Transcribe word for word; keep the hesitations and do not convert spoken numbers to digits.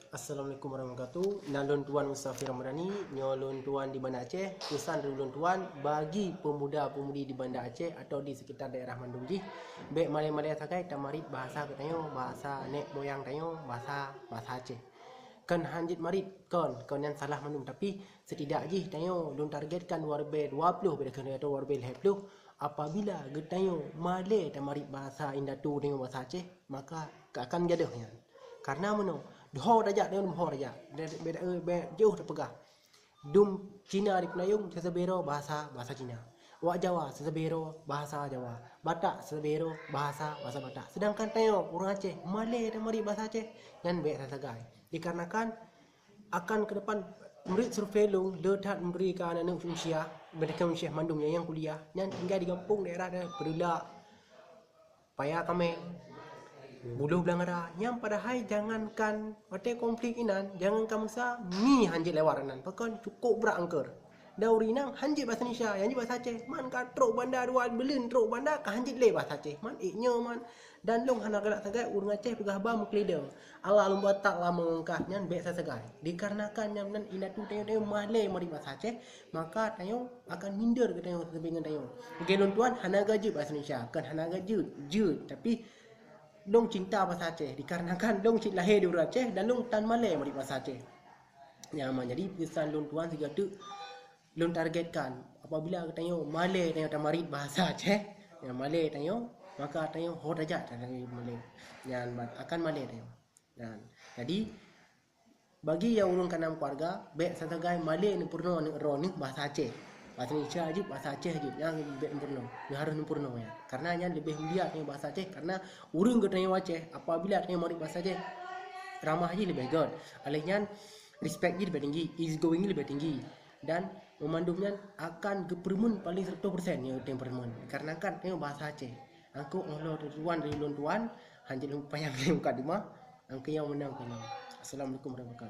Assalamualaikum warahmatullahi wabarakatuh. Nan lôn Tuan Mustafir Ramadhani, nyoe lôn Tuan di Banda Aceh. Pesan dari lôn Tuan bagi pemuda-pemudi di Banda Aceh atau di sekitar daerah mandum jih, bèk malèe-malèe sagai tamarit bahasa geutanyoe, bahasa nèk moyang tanyoe, bahasa, bahasa Aceh. Kon hanjeuet marit, kon, kon nyan salah mandum, tapi setidak jih tanyoe lôn targetkan dua ribèe dua ploh bèk dua ribèe lhèe ploh, apabila geutanyoe malèe tamarit bahasa indatu tanyoe, bahasa Aceh, maka akan gadôh nyan. Karena meunoe, ho tajak tanyoe, ho tajak. Bèk, bèk, bèk jiôh tapeugah. Dum Cina di Peunayong, seuseubero bahasa, bahasa Cina. Wak Jawa, seuseubero bahasa Jawa. Batak, seuseubero bahasa, bahasa Batak. Sedangkan tanyoe, ureueng Aceh, malèe tamarit bahasa Aceh, nyan bèk sagai. Dikarenakan akan ke depan, meunurot survei lôn, le that meunurot keu aneuk-aneuk Indonesia, meunurot keu Indonesia mandum nyang, nyang kuliah, nyan tinggai di gampông daerah-daerah Peudulak, Paya Kameng, Buloh Beulangara, nyang padahai jangankan watèe konflik inan, jangankan meusa, mi hanjeuet lewat nan, pakon cukôp brat angkeur. Dan ureueng inong hanjeuet bahasa Indonesia, hanjeuet bahasa Aceh, man ka trôk banda dua buleuen, trôk banda ka hanjeuet lé bahasa Aceh, man ék nyoe man. Dan lôn hana galak sagai ureueng Aceh peugah ba meukeulidong. Allah lôn batak lam meungkah nyan bèk sagai. Dikarenakan nyan nan indatu tanyoe, tanyoe malèe marit bahasa Aceh, maka tanyoe akan minder geutanyoe seusabe ngon tanyoe. Lagèe lôn Tuan hana gajeuet bahasa Indonesia, kon hana gajeuet, jeuet, tapi lôn cinta bahasa Aceh. Dikarenakan lôn cit lahé di ureueng Aceh dan lôn tan malèe marit bahasa Aceh. Nyan man, jadi pesan lôn Tuan sigoe teuk lôn targetkan, apabila geutanyoe malèe tanyoe tamarit bahasa Aceh, nyan malèe tanyoe, maka tanyoe ho tajak tanyoe malèe. Nyan man, akan malèe tanyoe. Nyan. Jadi, bagi nyang ureueng ka nam keuluwarga, bèk sagai malèe neupeurunoe aneuk droeneuh bahasa Aceh. Bahasa Indonesia jeuet, bahasa Aceh jeuet, nyan bèk neupeurunoe. Nyan harôh neupeurunoe nyan. Karena nyan leubeh mulia tanyoe bahasa Aceh, karena ureueng geutanyoe Aceh, apabila tanyoe marit bahasa Aceh, ramah jih leubeh göt. Oleh nyan, respect jih leubeh tinggi, easy going jih leubeh tinggi. Dan meumandum nyan akan geupeureumeun paleng seratus persen nyang geutanyoe peureumeun. Karena kan tanyoe bahasa Aceh. Angkôk ngon lôn Tuan, dari lôn Tuan, hanjeuet lôn panyang lé mukadimah, angkeu nyang meunang keunoe. Assalamualaikum warahmatullahi wabarakatuh.